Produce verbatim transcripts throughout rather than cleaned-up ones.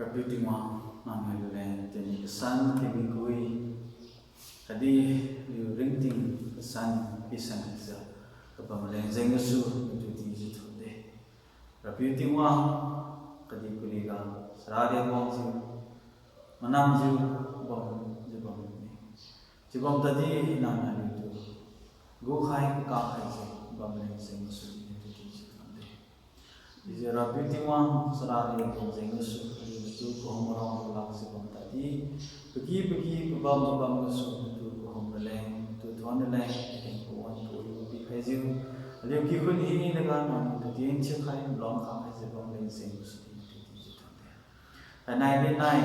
Rapiu Tingwang, nang aliu leng tini kasan kabi kawi, khatdi aliu ringting kasan pisan jiu, kabam leng jeng gasu natu dijiu thuonde. Rapiu Tingwang, kadihpiriga sara riang wangjiu, manamjiu bamjiu bammi. Chiubam tadi nang aliutu gukhai kakhaijiu bam leng jeng gasu natu dijiu thuonde. Chiujiu Rapiu Tingwang, sara riang wang jeng gasu aliu natu kahum rong lakjiu bam tadi, paki paki pabam pabam gasu natu kahum raleng, natu thuon raleng, natu pawan kawibo pikhaijiu, aliu kikhun hinaga nangniu kadin thiukhai lom khakhaijiu bam leng jeng gasu natu dijiu thuonde. Thainai dinai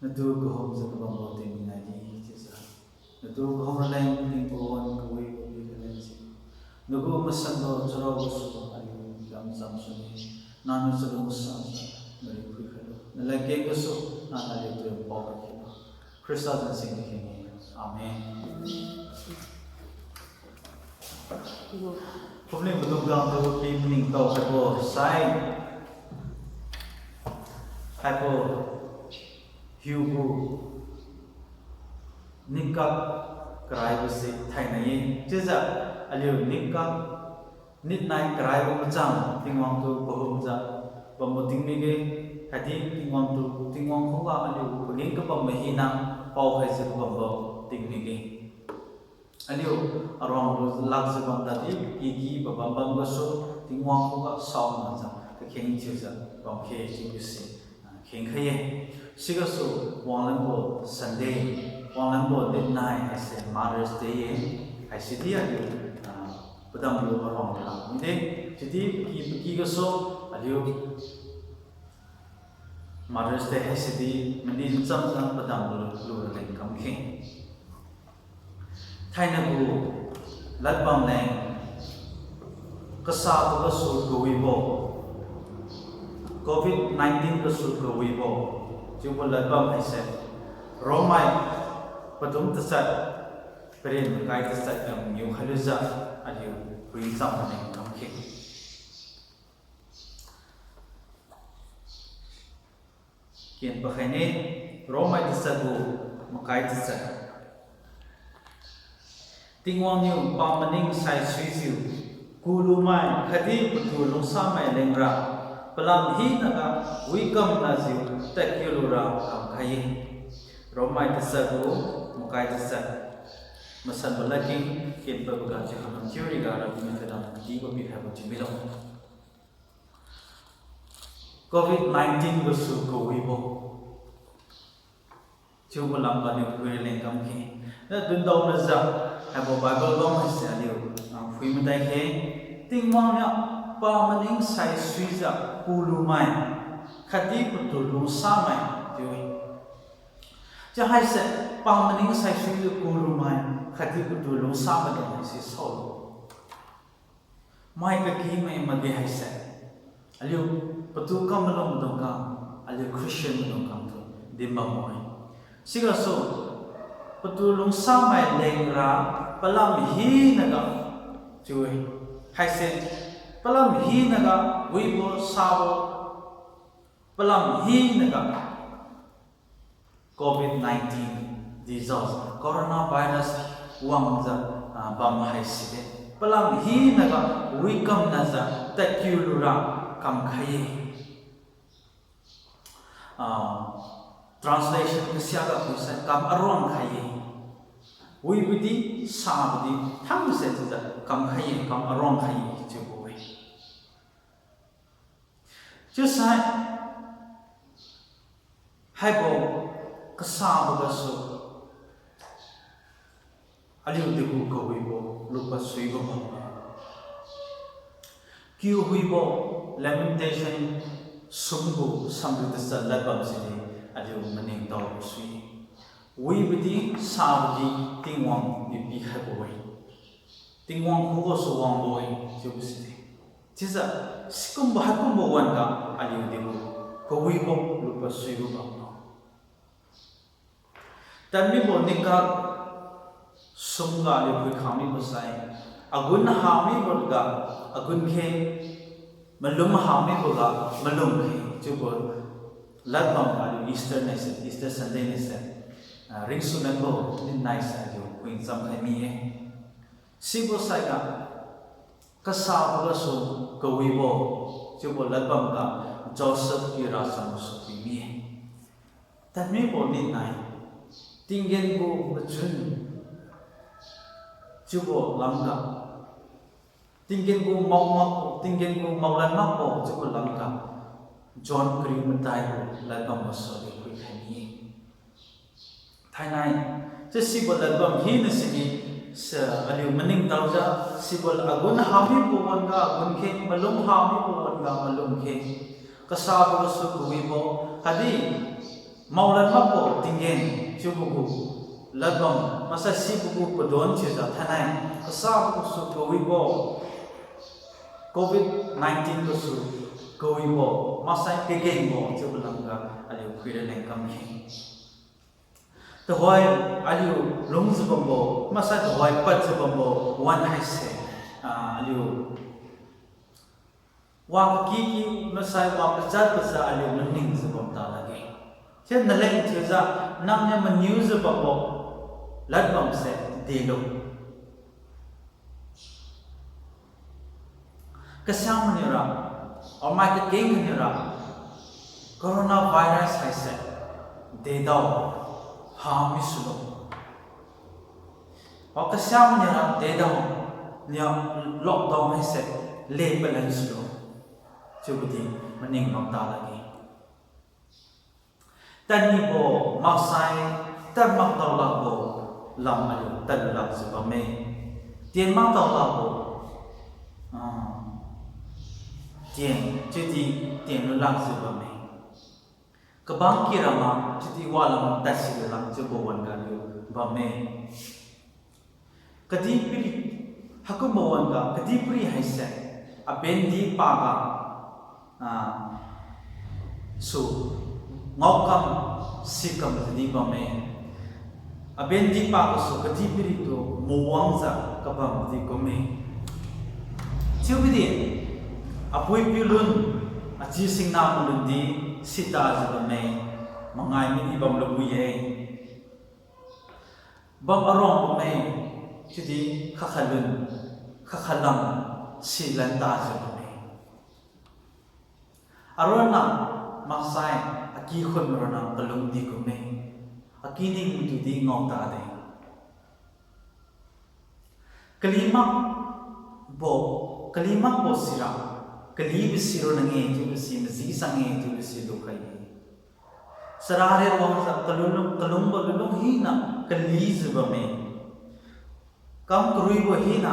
natu kahumjiu kabambo tingmik naidi chiujiu, natu kahum raleng, ningpawan kawibo pikhai leng jiu, nagu masanbo charao gasu aliu dam chamsune, nangniu chalungsajiu mari phuikhailo. Naladkeng gasu nang aliutu paokhai khilo. Khrista zan singdi kheng-e. Amen. Phumling maidung kangtu pi maningtao khaibo sai, haibo hiugu nitkak karaibose thainai-e. Chiujiu aliu nitkak, nitnai karaibo machang Tingwang tu kahumjiu bambo tingmik-e, khatdi Tingwang tu, Tingwang khuga aliu pageng kabambo hina paokhaijiu kabambo tingmik-e. Aliu aruang lu lakjiu bam tadi, paki pabam bam gasu Tingwang khuga saomakjiu kakheng thiujiu bamkhe chiubose, ah, khengkhai-e. Sigasu wanglanbo Sunday, wanglanbo nitnai haise Mother's Day-e. Haisidi aliu, ah, padam lu aruang lak mide. Chiudi paki paki gasu aliu Mother's Day haisidi maning chamjiu padam lu, lu raleng kamkhe. Thainai gu ladbam leng kasabo gasu kawibo, Covid nineteen gasu kawibo, chiubo ladbam haise Romai padum tachat, paren makai tachat ga mangiu khailujiu aliu phuicham raleng kamkhe. Ken pakhaine, Romai tachat gu makai tachat. Tingwang niu pamaning saisuijiu, kulumai khatdi patu lungsamai lengra, palam hinaga wikamnajiu tadkiu lura kamkhai-e. Romai tachat gu makai tachat. Masanbo ladkeng ken pabo ga chiu khanam thiuriga Rapiu niu tadam kadibo pikhaibo chiu milo. Covid nineteen gasu kawibo, chiubo lamga aliu phui raleng kamkhe. Na dundao najiu, haibo Bible bam haise aliu, ah, phui madai khe. Tingwang niu pamaning saisuijiu kulumai khatdi patu lungsamai chiu-e. Chiu haise pamaning saisuijiu kulumai khatdi patu lungsamai dungse saolo. Mai kakimai makge haise, aliu patu kam malum maidung kam, aliu Christian maidung kamtu dinbambo-e. Sigasu patu lungsamai lengra palam hinaga chiu-e. Haise palam hinaga wibo sabo, palam hinaga Covid nineteen disease, coronavirus wangjiu, ah, bam haiside, palam hinaga wikamnajiu tadkiu lura kamkhai-e. Ah, translation kasiaga phuisai kam aruang khai-e. Wibodi, sabodi, thangse chiujiu kamkhai-e, kam aruang khai-e chiubo-e. Chiusai, haibo kasabo gasu aliu degu kawibo lupad suibo bambo, kiu huibo Lamentation sum gu samriu tachat ladbam sidi aliu maningtao sui-e. Wibodi, sabodi Tingwang niu pikhaibo-e. Tingwang khugasu wangbo-e chiubo side. Chiujiu sikumbo haikumbo wan-ga aliu degu kawibo lupad suibo bamlo. Tadmibo ninkak sumga aliu phuikhang mibo sai, agun hamiboga agun khe, malum hamiboga malum khe. Chiubo ladbam aliu Easter naise, Easter Sunday naise, ah, ringsu lanbo nit naise aliu phuicham khai mi-e. Sibo saiga kasabo gasu kawibo, chiubo ladbam ga Joseph pi racham gasu phui mi-e. Tadmibo nit nai, tinggen gu machun, chiubo lamga, tinggen gu mao makbo, tinggen gu maolan makbo chiubo lamga, John kariu madaibo ladbam gasu aliu phuikhai mi-e. Thainai, chiu sibo ladbam hina sini, sa aliu maningtaojiu, sibo agun hamibo wan-ga agun khe, malum hamibo wan-ga malum khe, kasabo gasu kawibo, khatdi maolan makbo tinggen, chiubo gu ladbam, maksai sibo gu padon thiujiu thainai, kasabo gasu kawibo, Covid nineteen gasu kawibo, maksai kagengbo chiubo lamga aliu phuira leng kam khe. Tuhoi aliu lungjiu bambo, maksai tuhoi padjiu bambo wan haise, ah, aliu wa pakiki, maksai wa pajat pajiu aliu maningjiu bam ta lakge. Chiu naleng thiujiu, nangniu maniujiu bambo ladbamse delo. Kasiang maniura, amai kakeng kaniura, coronavirus haise dedao, ha misulo. O kasiang maniura dedao, niu lockdown haise le palan sulo. Chiubodi maning bam ta lakge. Tadmibo maksai, tadmak daolakbo lam aliu tadlu lakjiu bamme. Tienmak daolakbo, ah, tien, chiudi tienlu lakjiu bamme. Kabang kirama, chiudi walam tadsilu lakjiubo wan-ga aliu bamme. Kadihpiri, haikumbo wan-ga kadihpiri haise, abendi paga, ah, su ngaokam sikam di bamme. Abendi pagasu kadihpiritu mawangjiu kabamdi kumme. Chiubidi, apui-apiu lun, achi singna malun di sitajiu bamme, mangai midi bamlu bui-e. Bam aruang bamme, chiudi khakhalun, khakhalam, silan tajiu bamme. Aronna maksai, akikhun ronna kalungdi kumme, akining matudi ngao tade. Kali makbo, kali makbo sira, kalibo sironna nge chiubo si maji sang-e chiubo si lukhai-e. Charare wangjiu kalulung, kalungbo lulung hina kalijiu bamme. Kam karuibo hina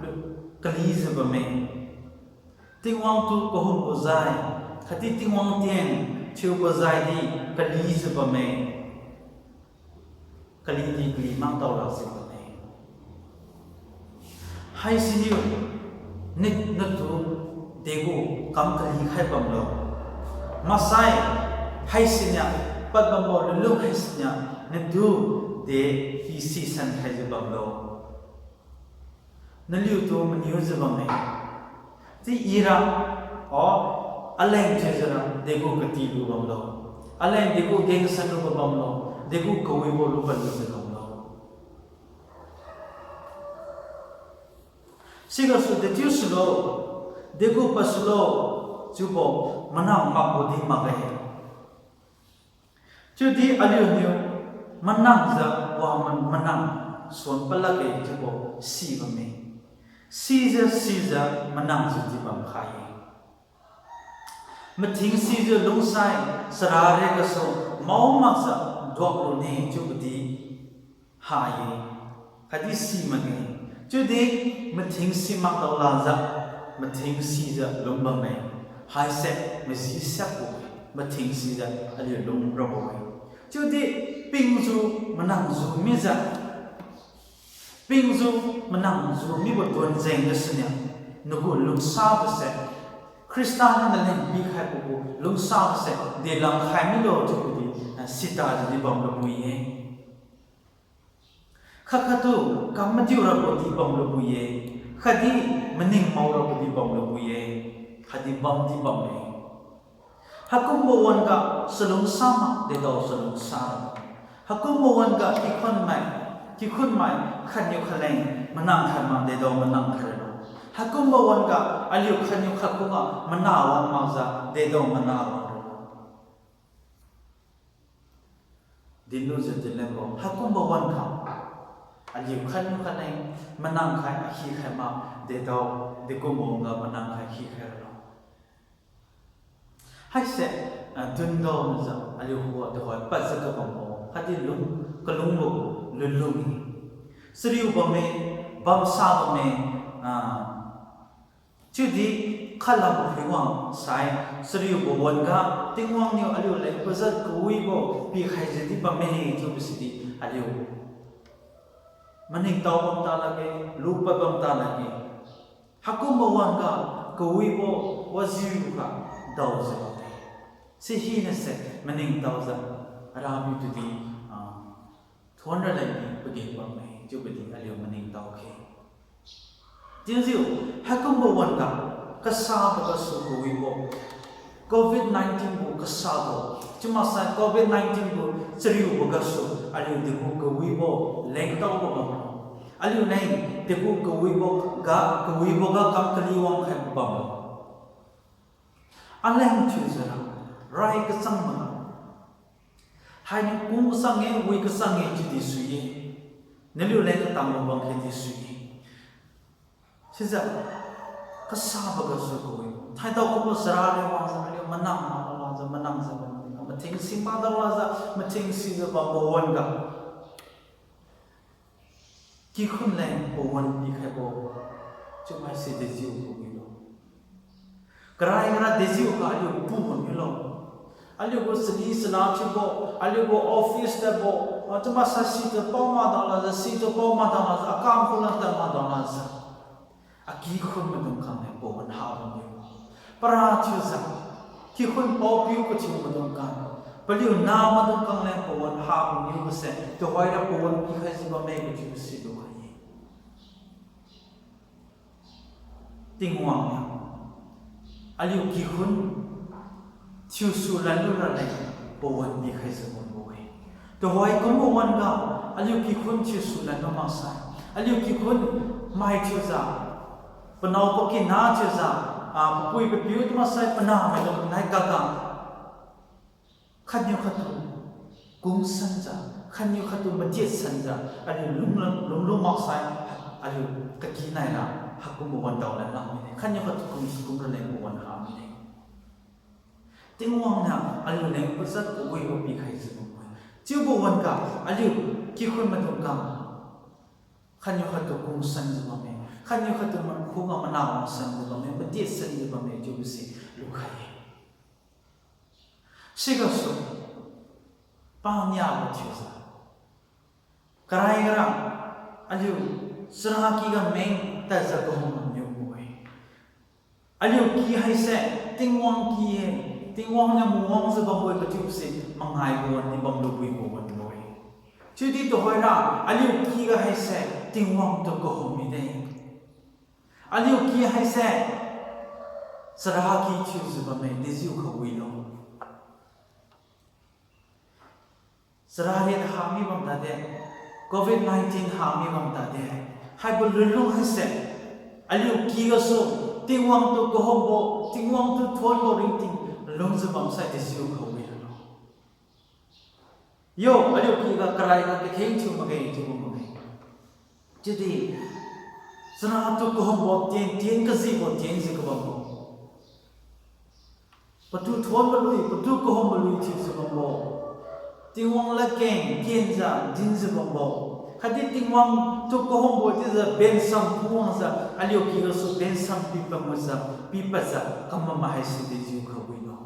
lu-, kalijiu bamme. Tingwang tu kahumbo jai, khatdi Tingwang tien thiubo jaidi kalijiu bamme. Kalidi kali mak daolakjiu bamme. Haisiniu, ni natu degu kam kali khai bamlo. Maksai, haisiniu, pad bambo lulung haisiniu, natu de pi sisan khaijiu bamlo. Naliutu maniujiu bamme. Chi ira, o, aleng thiujiura degu katilu bamlo. Aleng degu gengsanlubo bamlo. Degu kawibo lupadlujiu bamlo. Sigasu dechiu sulo, degu pasulo, chiubo manang makbo di makge. Chiudi aliuniu manangjiu wa man-, manang suan palakge chiubo si bamme. Sijiu sijiu manangjiu di bamkhai-e. Mathing sijiu lungsai charare gasu mao makjiu duaklune chiubo di ha-e, khatdi si makge. Chiudi mathing si mak daolajiu, mathing sijiu lung bamme. Haise maji siakbo-e, mathing sijiu aliu lung rabo-e. Chiudi pingjiu manangjiu mijiu, pingjiu manangjiu mibo tuan jeng gasuniu, nagu lungsabose, Khrista niu naleng pikhaibo gu lungsabose delam khai milo chiubo di, ah, sitajiu di bamlu bui-e. Khat khattu kam madiu rabo di bamlu bui-e, khatdi maning mao rabo di bamlu bui-e, khatdi bamdi bamme. Haikumbo wan-ga chalungsa mak dedaotu chalungsa ralo. Haikumbo wan-ga kikhun mai, kikhun mai khatniu khatleng manang khai mak dedaotu manang khai ralo. Haikumbo wan-ga aliu khatniu khat khuga mana wang makjiu dedaotu mana wang ralo. Dinlujiu dinlenbo haikumbo wan-ga aliu khatniu khatleng manang khai akhi khai mak dedaotu dekumbo wan-ga manang khai khi khai ralo. Haise, ah, dundao majiu aliu khuga tuhoi padjiu kabambo khatdi lung, kalungbo lunlung-e. Chariu bamme, bamsa bamme, ah, chiudi khatlam phuiwang sai, chariubo wan-ga Tingwang niu aliuleng pazat kawibo pikhaijiu di bamme chiubo sidi aliu maningtao bam ta lakge, lupad bam ta lakge. Haikumbo wan-ga kawibo wajiuga daojiu bamme. Sihinase maningtaojiu Rapiu tudi, ah, thuon raleng di pageng bamme chiubo di aliu maningtao khe. Chiujiu, haikumbo wan-ga kasabo gasu kawibo, Covid nineteen gu kasabo, chiumaksai Covid nineteen gu chariubo gasu aliu degu kawibo lengtaobo bamlo. Aliuleng degu kawibo ga, kawibo ga kam kali wang khaibo bamlo. Aleng thiujiura, rai kachang mana. Hainiu kung kachang-e, wi kachang-e chiudi sui-e. Naliuleng katangbo bam khatdi sui-e. Sijiu, kasabo gasu kawi. Thaidao kumbo chara ri wangjiu aliu manang mak daolajiu manangjiu bam, matheng si mak daolajiu matheng sijiu bambo wan-ga kikhun leng pawan pikhaibo chiumaise dejiu kawilo. Karai kara dejiukha aliu pu bamniulo. Aliugu chali chala thiubo, aliugu office tadbo, ah, chiumaksai situ pao mak daolajiu, situ pao mak daolajiu, akam khulan tad mak daolajiu akikhun maidung khang leng pawan ha bamniu. Para thiujiu, kikhun paopiu kathiu maidung khang, paliu nah maidung khang leng pawan ha bamniubose tuhoira pawan pikhaijiu bamme kathiu si lukhai-e. Tingwang niu aliu kikhun thiusu lanlu raleng pawan pikhaijiu bambo-e. Tuhoi kumbo wan-ga aliu kikhun thiusu lanlu maksai, aliu kikhun mai thiujiu, panao pakina thiujiu, ah, papui papiu chiumaksai panah maidung nai kaga khatniu khattu kungsanjiu, khatniu khattu matiat sanjiu, aliu lunglam, lunglu maksai, aliu kaky naira haikumbo wan daolan lak mide. Khatniu khattu kungsu kum raleng pawan ha mide. Tingwang niu aliuleng pazat kawibo pikhaijiu bamme. Chiubo wan-ga aliu kikhun maidung khang khatniu khattu kungsanjiu bamme, khatniu khattu ma-, khuga mana wangsanjiu bamme, matiat sanjiu bamme chiubose lukhai-e. Sigasu paniabo thiujiu, karai kara aliu charaky ga meng tadjiu kahum bamniubo-e. Aliu ky haise Tingwang ky-e, Tingwang niu mawangjiu bambo-e kachiubose mangaibo wan di bamlu buibo wanbo-e. Chiudi tuhoira aliu ky ga haise Tingwang tu kahum mide. Aliu ky haise charaky thiujiu bamme dejiu kawilo. Charaky hami bam tade, Covid nineteen hami bam tade. Haibo lunlung haise aliu ky gasu Tingwang tu kahumbo, Tingwang tu thuonbo ringting lungjiu bamsai dejiu kawi ralo. Yo, aliu ky ga karai ga kakheng thiu makge chiubo makge. Chiudi, chara tu kahumbo tien, tien kajibo tienjiu kabambo, patu thuon malui, patu kahum malui thiujiu bambo, Tingwang ladkeng kenjiu dinjiu bambo, khatdi Tingwang tu kahumbo chiujiu bensam phuwangjiu aliu ky gasu bensam pipad makjiu, pipadjiu kam bam haise dejiu kawilo.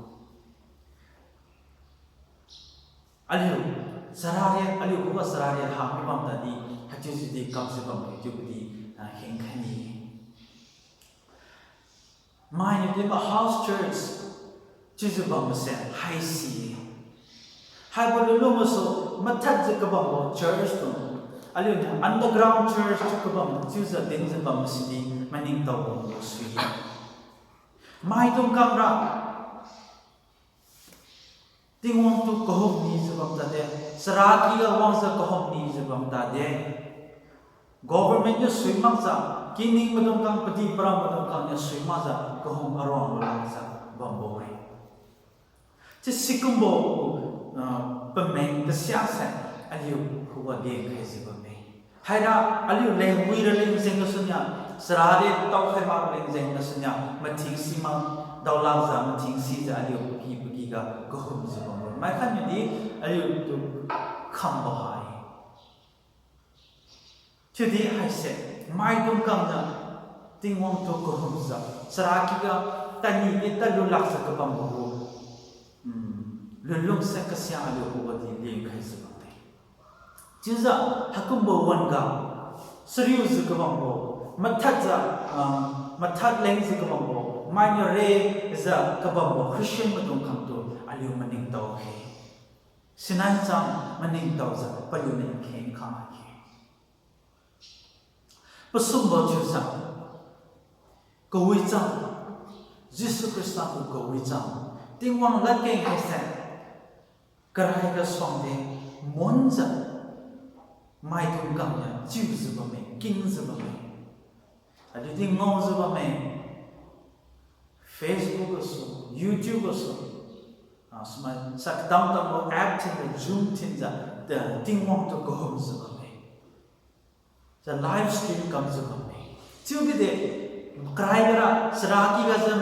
Aliu charaky, aliu khuga charaky hami bam tadi, haichiujiu di kamjiu bambo chiubo di, ah, khengkhai ni. Mainiu dibo house church chiujiu bambose haisi-e. Haibo lunlung gasu mathadjiu kabambo church tu, aliuniu underground church chiu kabam chiujiu dinjiu bambo sidi maningtao bambo sui-e. Maidung kangra Tingwang tu kahum nijiu bam tade, charaky ga wangjiu kahum nijiu bam tade. Government niu suimakjiu, kining maidung khang, padi para maidung khang niu suimakjiu kahum aruang lulangjiu bambo-e. Chi sikumbo, ah, pameng kasiase aliu khuga dinkhaijiu bamme. Haira aliu leng wi raleng jeng gasuniu, chara de taokhai mak raleng jeng gasuniu, mathing simak daolakjiu, mathing sijiu aliu paki paki ga kahumjiu bambo. Mai khatniudi aliutu khambo hai. Chiudi haise, maidung khang niu Tingwang tu kahumjiu, charaky ga tani di tadlulakjiu kabambo gu, hmm, lunlungsa kasia aliu khuga di lengkhaijiu bamme. Chiujiu haikumbo wan-ga, chariujiu kabambo, mathadjiu, ah, mathad lengjiu kabambo, mainiu rejiu kabambo Christian maidung khangtu aliu maningtao khe. Sinai cham maningtaojiu paliuniu kheng khang khe. Pasumbo chiujiu, kawicham, Jesu Khrista gu kawicham, Tingwang ladkeng haise, karaiga suangde, monjiu, maidung khang niu chiujiu bamme, kingjiu bamme. Aliudi ngaojiu bamme. Facebook gasu, YouTube gasu, ah, sumai sa kadam tambo app thinjiu, Zoom thinjiu, Tingwang tu kahumjiu bamme. Sa live stream kamjiu bamme. Chiudi de, karai gara, charaky gasu,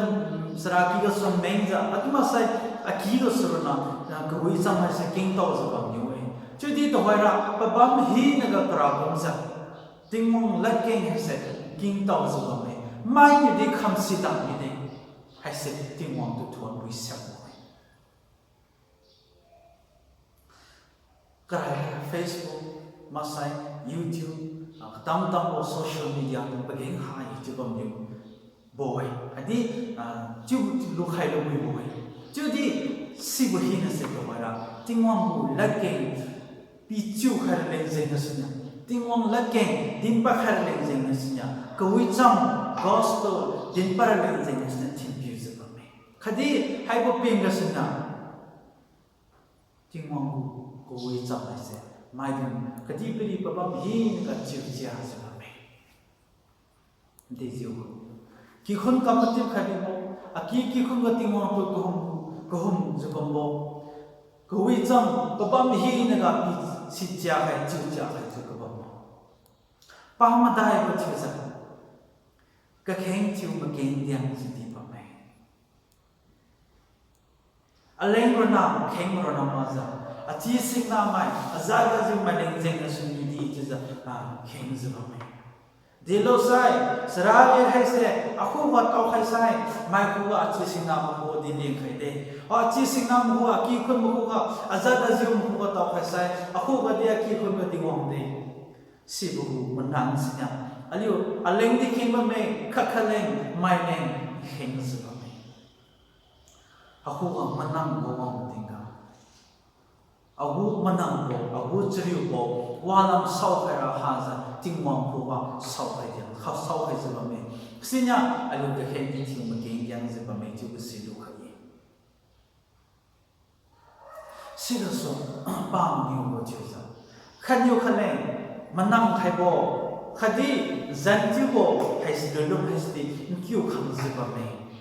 charaky gasu mengjiu, atu maksai, aky gasu ronna, ah, kawicham haise kingtaojiu bamniu-e. Chiudi tuhoira, pabam hinaga kara kumjiu, Tingwang ladkeng haise kingtaojiu bamme. Mainiudi khamsi tang mide. Haise Tingwang tu thuonbui siakbo-e. Karai Facebook, maksai YouTube, ah, katam tambo social media tu pageng hai chiu bamniu bo-e. Haidi, ah, chiu lukhai lumibo-e. Chiudi sibo hinase tuhoira, Tingwang gu ladkeng pichiu khai raleng jeng gasuniu, Tingwang ladkeng dinpad khai raleng jeng gasuniu, kawicham gospel dinpad raleng jeng gasuniu thinpiujiu bamme. Khatdi haibo ping gasuniu, Tingwang gu kawicham haise, maidung kadihpiri pabam hinaga chiujiajiu bamme. Dejiu, kikhun kam matip khai bibo, aky kikhun ga Tingwang tu kahum, kahumjiu bambo, kawicham pabam hinaga pi sijiakhai chiujiakhaijiu kabambo. Pamadaibo thiujiu, kakheng thiu mageng diang jidi bamme. Aleng ronna, kheng ronna makjiu, achi singnamai, ajat ajiumai leng jeng gasu midi chiujiu, ah, khengjiu bamme. Delosai, chara de haise, akhuga taokhaisai, mai khuga achi singnamai khuga di lengkhaide. Achi singnamai khuga, akikhun mai khuga, ajat ajiu mai khuga taokhaisai, akhuga di akikhun ga di wangde. Sibo gu manang siniu, aliu aleng di kheng bamme, khat khat leng, mai leng khengjiu bamme. Akhuga manangbo wang tingga, agu manangbo, agu chariubo, walam saokhaira hajiu Tingwang khuga saokhai di, kha saokhaijiu bamme. Siniu aliu kakheng di thiu mageng diangjiu bamme chiubo si lukhai-e. Sigasu, paniubo chiujiu, khatniu khatleng manang khaibo, khatdi zan thiubo haise lunlung haise di nkiu khangjiu bamme.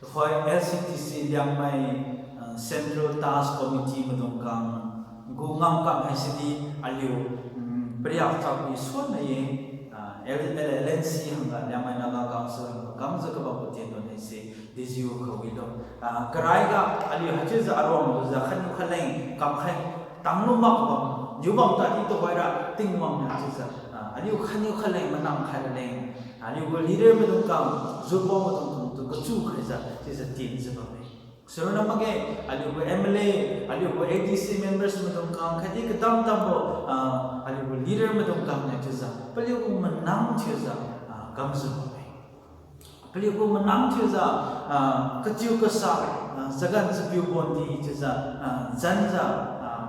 Tuhoi L C T C Liangmai, ah, Central Task Committee maidung khang gu ngamkam haise di aliu, mm, pariak chakpi suan mai ye, ah, L-, L-, L N C hangga Liangmai Naga Council hangga kamjiu kabambo tendon haise, dejiu kawilo. Ah, karaiga aliu haichiujiu aruang lujiu khatniu khatleng kamkhai tanglu makbo, niubam tadi tuhoira Tingwang niu chiujiu, ah, aliu khatniu khatleng manang khai raleng, aliu gu leader maidung khang, jubo maidung khang tu kachu khaijiu chiujiu tinjiu bamme. Sironna makge, aliu gu M L A, aliu gu A D C members maidung khang, khatdi kadam dambo, ah, aliu gu leader maidung khang niu chiujiu paliu gu manang thiujiu, ah, kamjiu bamme. Paliu gu manang thiujiu, ah, kachiu kasa, ah, chagan chapiu bondi chiujiu, ah, zan jiu, ah,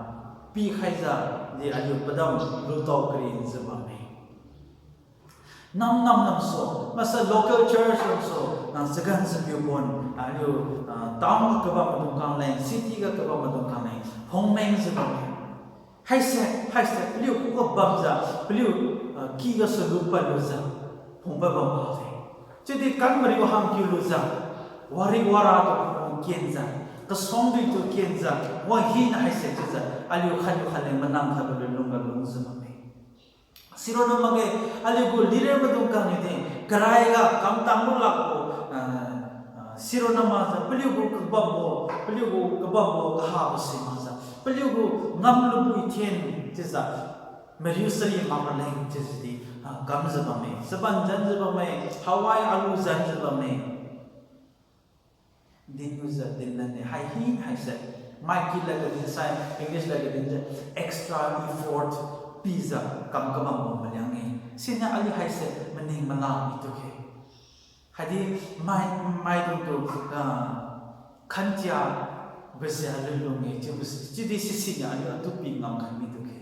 pikhaijiu, di aliu padam lutao karinjiu bamme. Nam nam namsu, maksai local church namsu, Nang chagan chapiu bon, aliu, ah, town ga kabam maidung khang leng, city ga kabam maidung khang leng, phungmengjiu bamme. Haise, haise, paliu khuga bamjiu, paliu, ah, kigasu lupadlujiu, phungpad bam makge. Chiudi kan mariu hangkiu lujiu, wari wara tu phung kenjiu, kasuang dui tu kenjiu, wahina haise chiujiu, aliu khatniu khatleng manang khatbo lunlungga lungjiu bamme. Sironna makge, aliugu leader maidung khangniu di, karaiga kamtang lulakbo, ah, ah, sironna makjiu, paliugu kabambo, paliugu kabambo kahabo si makjiu, paliugu ngamlubui then chiujiu, mariu chari mak raleng chiujiu di, ah, kamjiu bamme, chaban janjiu bamme, hawai alu janjiu bamme. Dinlujiu dinlanne, hai hi haise. Mai kit lad ga dinsai, English lad ga dinjiu, extra effort pijiu kam kabambo maliang-e. Siniu aliu haise maning mala mitukhe. Haidi mai, maidungtu, ah, khantia bose lunlung-e chiubo si, chiudi sisiniu aliu atu pi ngamkhai mitukhe.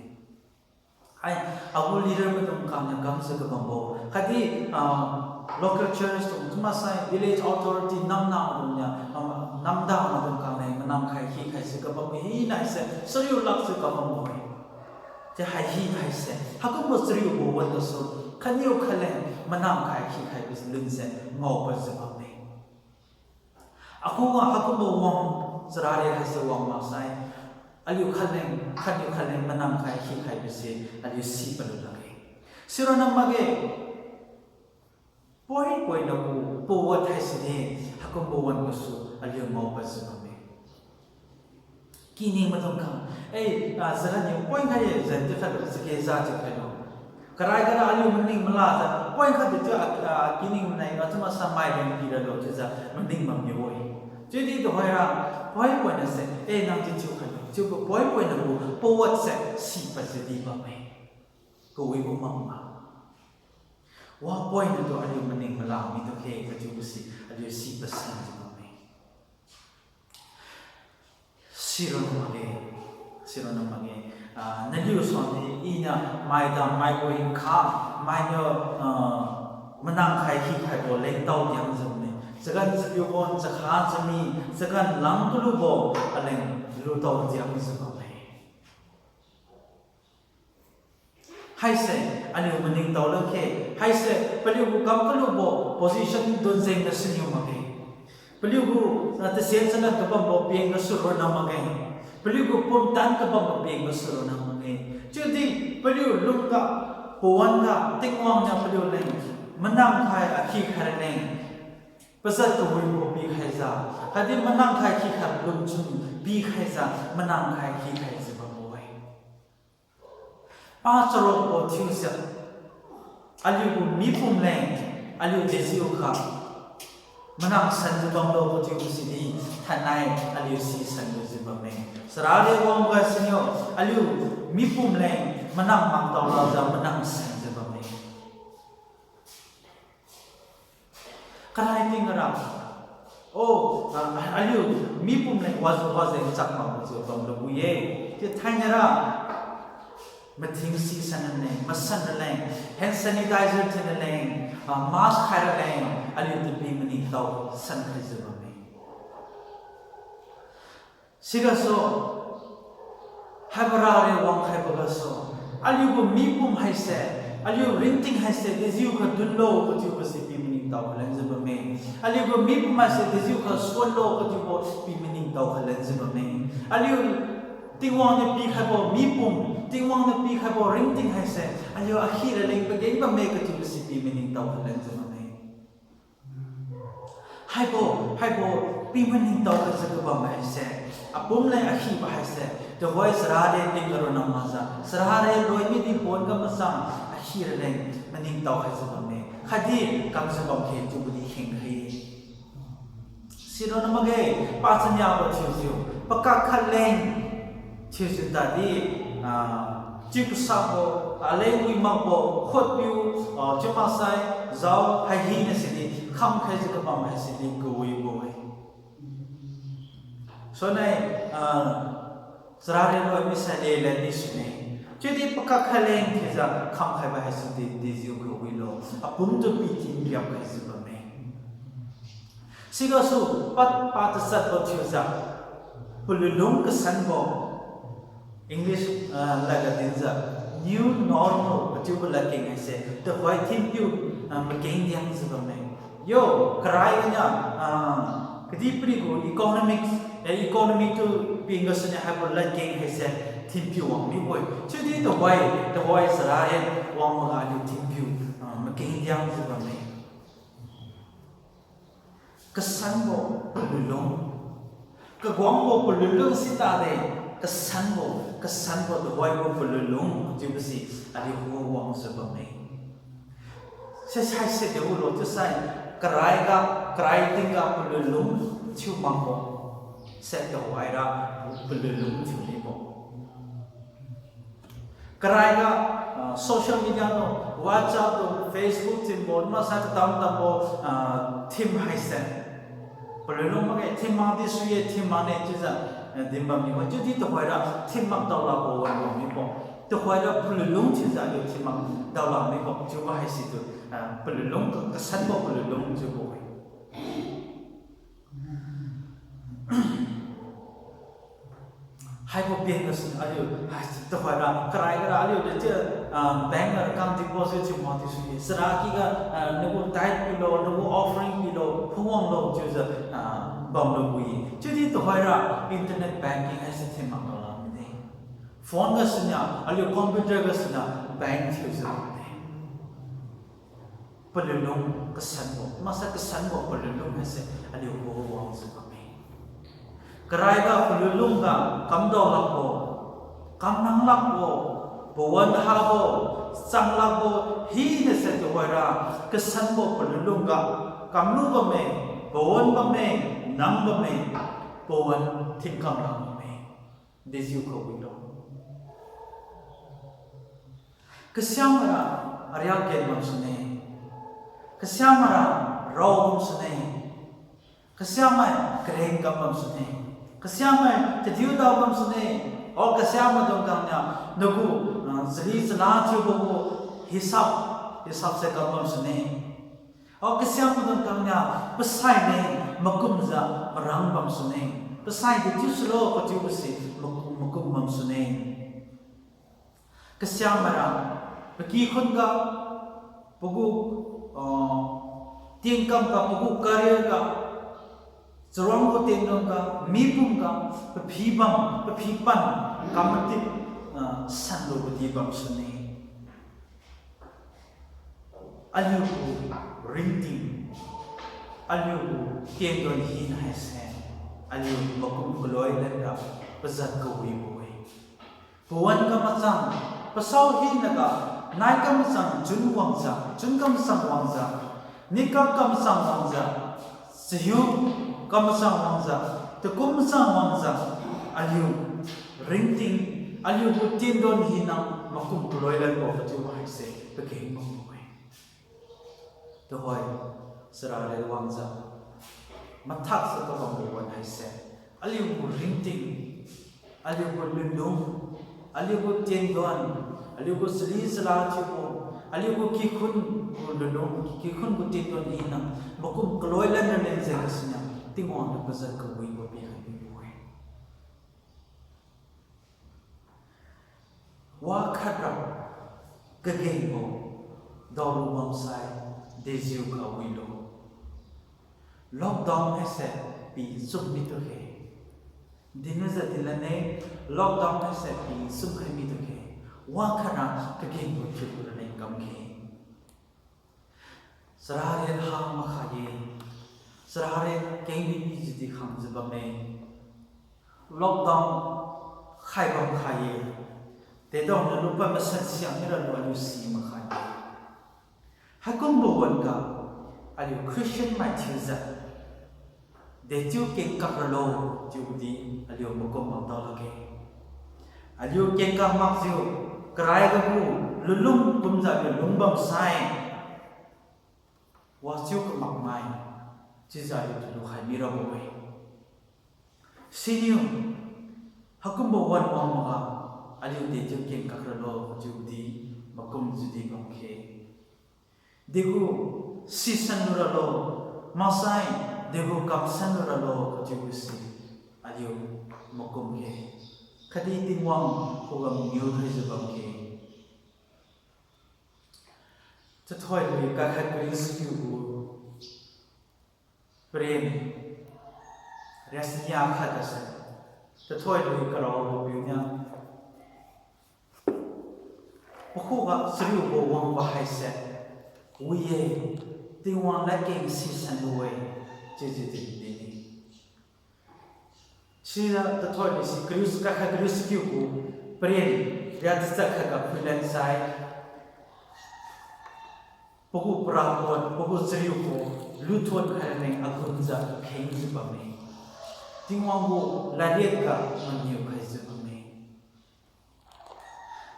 Hai, agu leader maidung khangniu kamjiu kabambo. Khatdi, ah, local church dung, chiumaksai village authority namna maidungniu, ah, namda maidung khangniu manang khai, khi khaise kabambo hina haise, chariu lakjiu kabambo-e. Chi hai hi haise, haikumbo chariubo wan gasu, khatniu khatleng manang khai, khi khaibo lunse, ngaopadjiu bamme. Akhuga haikumbo wang, charari haise wang maksai, aliu khatleng, khatniu khatleng manang khai, khi khaibo se, aliu si palu lakge. Sironna makge, poi-poina gu pawat haise di, haikumbo wan gasu, aliu ngaopadjiu bamme. Kining maidung khang, eh, ah, jaraniu point khai-e, jan ti khatlu, chake ja ti khailo. Karai gara aliu maning malajiu, point khat di chiu, ah, ah, kining manai, ah, chiumaksai mai leng piralo chiujiu, maning bamniu-e. Chiudi tuhoira, poi-poina se, eh, nang di chiu khailo, chiubo poi-poina gu pawat se, sipadjiu di bamme. Kawibo makma. Wa poinatu aliu maning mala mitukhe kachiubo si, aliu si pasanjiu bamme. Sironna makge, sironna makge, ah, naliu suangdi iniu maidam maibo hingkha, mainiu, ah, manang khai khi khaibo lengtao diangjiu bamme. Chagan chapiu bon, chakha chami, chagan lang kalubo, aleng lutao diangjiu bamme. Haise, aliu maningtao lakge. Haise, paliugu kam kalubo position dunjeng ga siniu makge. Paliugu, ah, tasian salan kabambo peng gasu ronna makge. Paliugu pumtan kabambo peng gasu ronna makge. Chiudi, paliu lungga, pawan ga, Tingwang niu paliu leng manang khai akhi khai raleng, pajat kawibo pikhaijiu, khatdi manang khai khi khai lungchun pikhaijiu, manang khai khi khaijiu bambo-e. Pa charukbo thiujiu, aliugu mipum leng, aliu dejiukha manang sanjiu bamlo kachiubo sidi, thainai aliu si sanlujiu bamme. Charari wangga siniu, aliu mipum leng manang mangtao lajiu manang sanjiu bamme. Karai tingga ra, oh, ah, aliu mipum leng wajiu wajeng chak makbo chiu bamlo bu ye. Chiu thainai ra, mathing si sanleng, masan raleng, hand sanitizer thin raleng, ah, mask khai raleng, aliutu pi maningtao san khaijiu bamme. Sigasu, haibo rari wangkhaibo gasu, aliugu mipum haise, aliu ringting haise, dejiukha dunlo kachiubo si pi maningtao khalenjiu bamme. Aliugu mipum haise, dejiukha suanlo kachiubo pi maningtao khalenjiu bamme. Aliu Tingwang niu pikhaibo mipum, Tingwang niu pikhaibo ringting haise, aliu akhi raleng pageng bamme kachiubo si pi maningtao khalenjiu bamme. Haibo, haibo, pi maningtao khaijiu kabam haise, apum leng akhibo haise, tuhoi charari tingga ronna makjiu, charari loi midi pon ga machang, akhi raleng maningtao khaijiu bamme. Khatdi kamjiu bamkhe chiubo di khengkhai. Sironna makge, pachaniabo thiujiu, pakak khatleng thiujiu tadi, ah, chiu kasabo, aleng wimakbo, khutpiu, ah, chiu maksai, jao, hai hina sidi, kham khaijiu kabam haisidi kawibo-e. Sonai, ah, charari loi misai lele ni sune. Chiudi pakak khatleng thiujiu khamkhaibo haisidi, dejiukha wilo. Apumtu pithin riap khaijiu bamme. Sigasu pad pad tachatbo thiujiu, palunlung kasanbo, English, ah, ladga dinjiu, new normal kachiubo ladkeng haise tuhoi thinpiu, ah, makeng diangjiu bamme. Yo, karai ganiu, ah, kadihpiri gu economics, eh, economy tu ping gasuniu haibo ladkeng haise thinpiu wang mibo-e. Chiudi tuhoi, tuhoi chara-e wang maga aliu thinpiu, ah, makeng diangjiu bamme. Kasanbo palunlung. Kaguangbo palunlung sitade, kasanbo, kasanbo tuhoibo palunlung chiubo si aliu khuga wangjiu bamme. Sesai se deulo chiusai, karai ga, karai tingga palunlung thiu makbo, se tuhoira palunlung thiu mibo. Karaiga, ah, social media lo, WhatsApp lo, Facebook thiubo, maksai katam-tambo, ah, theme haise palunlung makge, theme makdi sui-e, theme makne chiujiu, eh, dinbam mibo. Chiudi tuhoira theme mak daolakbo wan bam mibo. Tuhoira palunlung thiujiu aliu theme mak daolak mibo chiubo haisitu, ah, palunlung, kasanbo palunlung chiubo-e. Haibo pen gasuniu aliu, hai, tuhoira, karai gara aliu dechiu, ah, bank ga account deposit thiu makdi sui-e. Charaky ga, ah, nagu tithe pilo, nagu offering pilo, phungwanglo chiujiu, ah, bamlo wi. Chiudi tuhoira internet banking haise theme mak daolak mide. Phone gasuniu, aliu computer gasuniu bank thiujiu bamde. Palunlung kasanbo, maksai kasanbo palunlung haise aliu khuga wangjiu bamme. Karaiga palunlung ga kamdaolakbo, kamnanglakbo, pawan habo, changlakbo hinase tuhoira kasanbo palunlung ga kamlu bamme, pawan bamme, nang bamme, pawan thingkam lak bamme. Dejiu kawilo. Kasiamaira ariak gen bamsune. Kasiamaira rao bamsune. Kasiamai kareng kam bamsune. Kasiamai tadiu dao bamsune. O kasiamaidung kangnia nagu, ah, chali chala thiubo gu hisap, hisap se kam bamsune. O kasiamaidung kangnia pasaine makumjiu marang bamsune. Pasai dechiu sulo kachiubo se makum, makum bamsune. Kasiamaira pakikhun ga, pagu, ah, tiengkam ga, pagu career ga, charuang gu tiendon ga, mipum ga, paphi bam, paphi pan, kam matip, ah, sanlu kadi bamsune. Aliugu ringting, aliugu tiendon hina haise, aliu makum kaloi lenda pajat kawibo-e. Pawan kamachang, pasao hinaga, nai kamachang chun wangjiu, chun kamachang wangjiu, nikak kamachang wangjiu, chahiu kamachang wangjiu, takum machang wangjiu, aliu ringting, aliugu tiendon hina makum kaloi lanbo kachiubo haise pageng bambo-e. Tuhoi, charare wangjiu, mathakjiu kabambo wan haise, aliugu ringting, aliugu lunlung, aliugu tiendon, aliugu chali chala thiubo, aliugu kikhun gu lunlung, kikhun gu tiendon hina makum kaloi lan raleng jeng gasuniu Tingwang niu pajat kawibo pikhai mibo-e. Wakhat ra kagengbo daolu bamsai dejiu kawilo. Lockdown haise pichum mitukhe. Dinlujiu dinlane, lockdown haise pichum khai mitukhe. Wakhat ra kagengbo thiubo raleng kamkhe. Charare ha makha-e. Charare kengmi mijiudi khangjiu bamme. Lockdown khai bam khai-e. Dedaoniu lupad masan siang miralo aliu si makha-e. Haikumbo wan-ga aliu Christian mai thiujiu dechiu kengkak ralo chiudi aliu makum makdao lakge. Aliu kengkak makjiu karai gagu lunlung kumjiu aliu lungbamsai wachiu kamakmai chiujiu aliutu lukhai mirabo-e. Siniu haikumbo wan wang makga aliu dechiu kengkak ralo chiudi makum chiudi bamkhe. Degu sisan luralo, maksai Degu kamsan ralo kachiubo si aliu makum khe. Khatdi Tingwang khuga mangiu khaijiu bam khe. Tathoilui kakhat kariu sikiu gu paren riasinia khat gase, tathoilui karaobo piuniu pakhuga chariubo wangbo haise, wi-e, Tingwang ladkeng sisanbo-e, chiujiu din-e. Siniu tathoilui si kariu, kakhat kariu sikiu gu paren ria tachat khatga phuilan sai, pagu parabo, pagu chariubo luthon khai raleng agunjiu khengjiu bamme. Tingwang gu ladriat ga mangiu khaijiu bamme.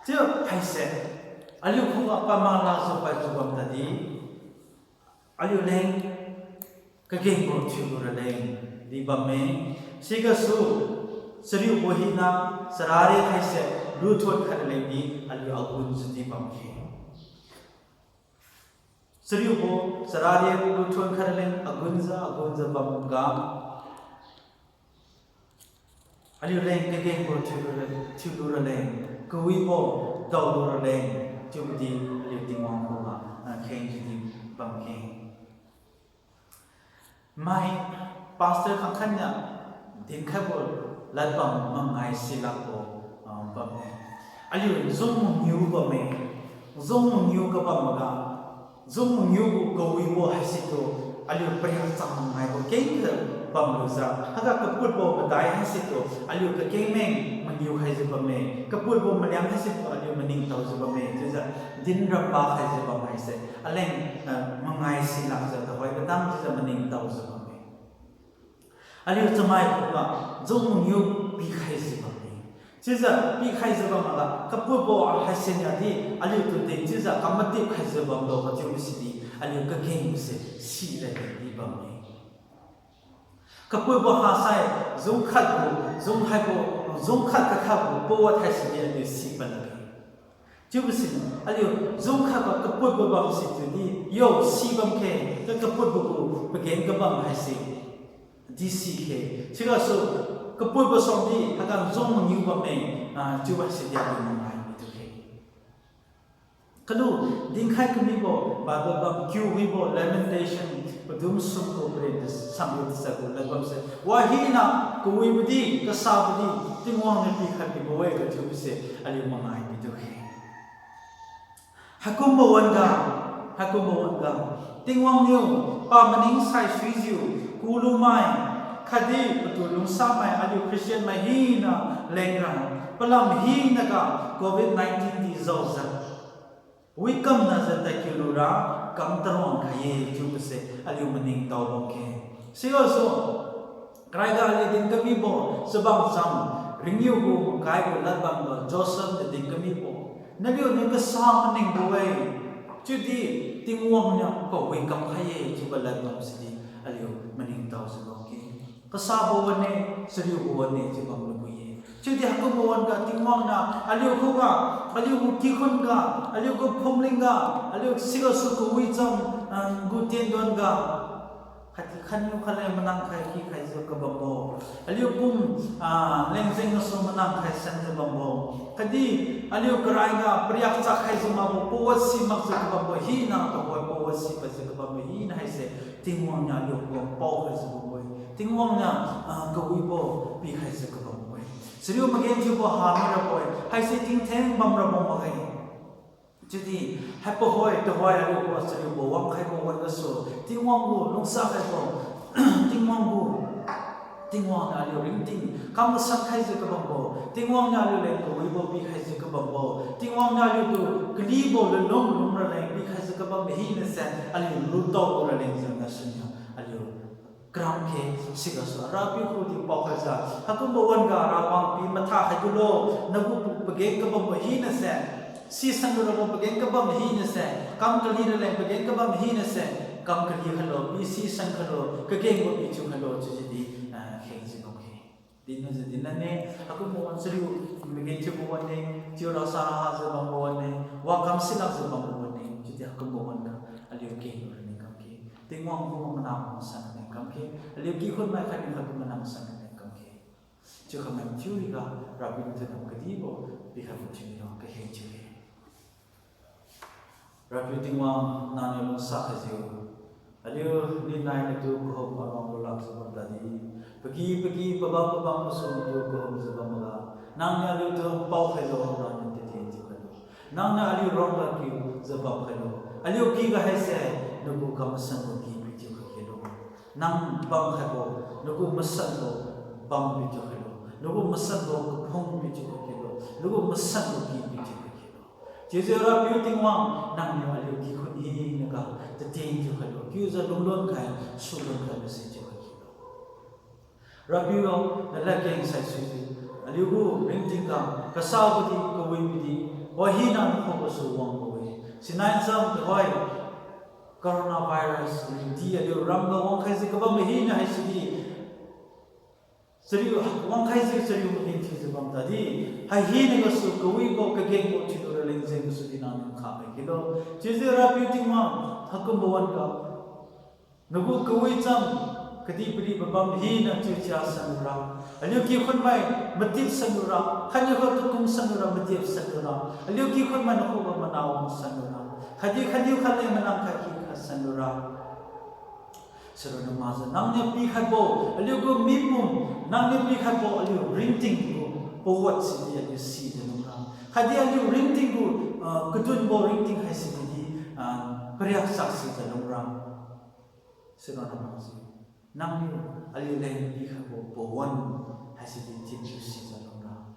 Chiu haise, aliu khuga pamang lakjiu patu bam tadi, aliuleng kagengbo thiulu raleng di bamme. Sigasu chariubo hina, charari haise luthon khai raleng di aliu agunjiu di bam khe. Chariubo, charari luthon khai raleng agunjiu, agunjiu bamga, aliuleng kagengbo thiulu, thiulu raleng, kawibo daolu raleng, chiubodi aliu Tingwang khuga, ah, khengjiu di bam khe. Mai pastor khangkhat niu dinkhaibo ladbam mangai silakbo, ah, bamme. Aliu jung mangiu bamme. Jung mangiu kabamga, jung mangiu gu kawibo haisitu, aliu pariak chang mangaibo kengjiu bamlujiu, haiga kaputbo madai haisitu aliu kakengmeng mangiu khaijiu bamme, kaputbo maliang haisitu aliu maningtaojiu bamme, chiujiu dinramba khaijiu bam haise aleng, ah, mangai silakjiu tuhoi kadang chiujiu maningtaojiu bamme. Aliu chamai khuga jung mangiu pikhaijiu bamme. Chiujiu pikhaijiu bamga kaputbo haise niadi aliutu din chiujiu kamatip khaijiu bamlo kachiubo sidi aliu kagengbo se sira di bamme. Kaputbo hasai jung khat gu, jung haibo, jung khat kakhat gu pawat haisidi aliu si pad lakge. Chiubo siniu aliu jung khat ga kaputbo bam situdi yo si bam khe, ka kaputbo gu pageng kabam haise di si khe. Sigasu kaputbo suangdi haiga jung mangiu bamme, ah, chiubo haisidi aliu mangai mitu khe. Kalu dinkhai kamibo Bible bam kiu wibo Lamentation padum sumgu paren samriu tachat gu ladbamse, wahina kawibodi, kasabodi Tingwang niu pikhai mibo-e kachiubose aliu mangai mitu khe. Haikumbo wan-ga, haikumbo wan-ga, Tingwang niu pamaning saisuijiu, kulumai khatdi patu lungsamai aliu Christian mai hina lengra, palam hinaga Covid nineteen di jaojiu, wikamnajiu tadkiu lura kam taruang khai-e chiubose aliu maningtao bam khe. Sigasu, karaiga aliu din kamibo chabang cham, ringiu gu makai gu ladbamga Joseph niu din kamibo, naliuniu kasa maningbo-e, chiudi Tingwang niu pawi kamkhai-e chiubo ladbam sidi aliu maningtaojiu bam khe. Kasabo wan-e, chariubo wan-e chiu bamlu-e. Chiudi haikumbo wan-ga Tingwang niu aliu khuga, aliu gu kikhun ga, aliu gu phumling ga, aliu sigasu kawicham, ah, gu tiendon ga, khatdi khatniu khatleng manang khai kikhaijiu kabambo, aliu pum, ah, lengjeng gasu manang khai sanjiu bambo, khatdi aliu karaiga pariak chak khaijiu makbo, pawat si makjiu kabambo hina, tuhoi pawat si padjiu kabambo hina haise, Tingwang niu aliu khuga paokhaijiu bambo-e. Tingwang niu, ah, kawibo pikhaijiu kabambo-e. Chariu magenthiubo ha mirabo-e. Haise tingtheng bamrabo makge. Chiudi haipahoi tuhoi aliu khuga chariubo wangkhaibo wan gasu, Tingwang gu lungsa khaibo, Tingwang gu, Tingwang niu aliu ringting kam kasan khaijiu kabambo, Tingwang niu aliuleng kawibo pikhaijiu kabambo, Tingwang niu aliutu kalibo lunlung lungraleng pikhaijiu kabambo hinase, aliu lutao raleng jengga siniu aliu karam khe. Sigasu Rapiu khudiu paokhaijiu, haikumbo wan-ga Rawang pi matha khaidulo, nagu pageng kabambo hinase, sisan lurabo pageng kabam hinase, kam kali raleng pageng kabam hinase, kam kali khailo, pi sisan khailo, kagengbo pi thiu khailo chiudi, ah, khengjiu bam khe. Dinlujiu dinlane, haikumbo wan chariu magenthiubo wan-e, chiu rasa rajiu bambo wan-e, wakam silakjiu bambo wan-e, chiudi haikumbo wan-ga aliu kenglu rani kam khe. Tingwang gu mana masan ne. kamkhe, aliu kikhun mai khatniu khattu manang san leng kamkhe. Chiu khamai thiu riga, Rapiu nangniu kadibo pikhaibo thiu milo kakheng thiu-e. Rapiu Tingwang, nangniu lungsa khaijiu, aliu ninai natu kahum arong lulakjiu bam tadi, paki paki pabam pabam gasu natu kahumjiu bamga, nangniu aliutu paokhailo, nangniu titi thiukhailo. Nangniu aliu rongga kiujiu bamkhailo. Aliu kiga haise, nagu kamasanbo ki pithiu khailo. Nang bamkhaibo, nagu masanbo bam pithiu khailo. Nagu masanbo kaphung pithiu khailo. Nagu masanbo ki pithiu khailo. Chiujiu Rapiu Tingwang, nangniu aliu kikhun hinaga tatien thiukhailo. Kiujiu lunglun khai, sulun khai masi thiukhai khilo. Rapiu, naladkeng saisuijiu, aliugu ringting ga, kasabodi, kawibodi, wahina nakhugasu wangbo-e. Sinai cham tuhoi, coronavirus, di aliu ramga wangkhaijiu kabam hina haisidi, chariu wangkhaijiu chariu maning thiujiu bam tadi, hai hina gasu kawibo kagengbo thiulu raleng jeng gasudi nangniu khakhai khilo. Chiujiu Rapiu Tingwang, haikumbo wan-ga, nagu kawicham, kadihpiri pabam hina chiuchia sanlura, aliu kikhun mai matip sanlura, khatniu khattu kum sanlura, matip sanlura, aliu kikhun mai nakhuga manawang sanlura, khatdi khatniu khatle manang khat hi khat sanlura. Sirona makjiu nangniu pikhaibo aliugu mipum, nangniu pikhaibo aliu ringting gu pawat sidi aliu sijiu lungra, khatdi aliu ringting gu, ah, kadunbo ringting haisidi di, ah, pariak saksijiu lungra. Sirona makjiu nangniu aliuleng pikhaibo pawan haisidi thinpiu sijiu lungra.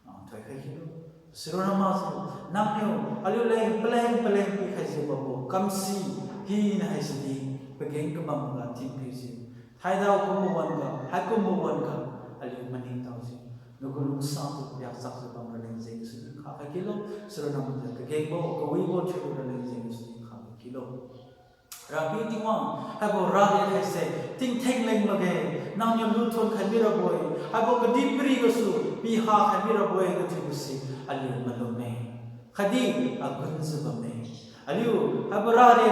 Ah, thoikhai khilo. Sirona makjiu, nangniu aliuleng paleng paleng pikhaijiu bambo kamsi hina haisidi pageng kabamga thinpiujiu, thaidao kumbo wan-ga, haikumbo wan-ga, aliu maningtaojiu, nagu lungsatu riakchakjiu bam raleng jeng gasudi khakhai khilo. Sirona makjiu kagengbo kawibo thiulu raleng jeng gasudi khakhai khilo. Rapiu Tingwang, haibo rari haise tingtheng leng makge, nangniu luthon khai mirabo-e, haibo kadihpiri gasu piha khai mirabo-e kathiubo si aliu malumme, khatdi agunjiu bamme. Aliu haibo rari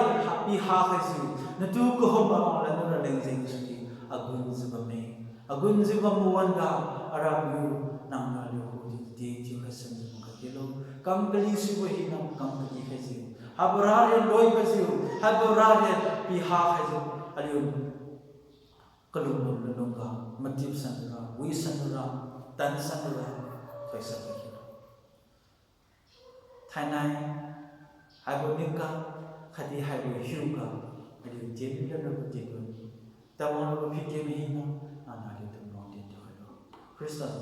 piha khaijiu natu kahum arong lanlu raleng jeng gasudi agunjiu bamme. Agunjiu bambo wan-ga, Arapiu, nangniu aliu khudi titi thiukhai sanjiu bam khai khilo. Kam kali sibo hina kam kali khaijiu, haibo rari loikhaijiu, haibo rari piha khaijiu, aliu kalung lungga matip sanlura, wi sanlura, tan sanlura, thoisa khai khilo. Thainai, haibo ningkha, khatdi haibo hiuga, aliu tien lanrabo tien lun, tawang rabo phiken hina, nangniu aliutu lungtien thiukhailo. Khrista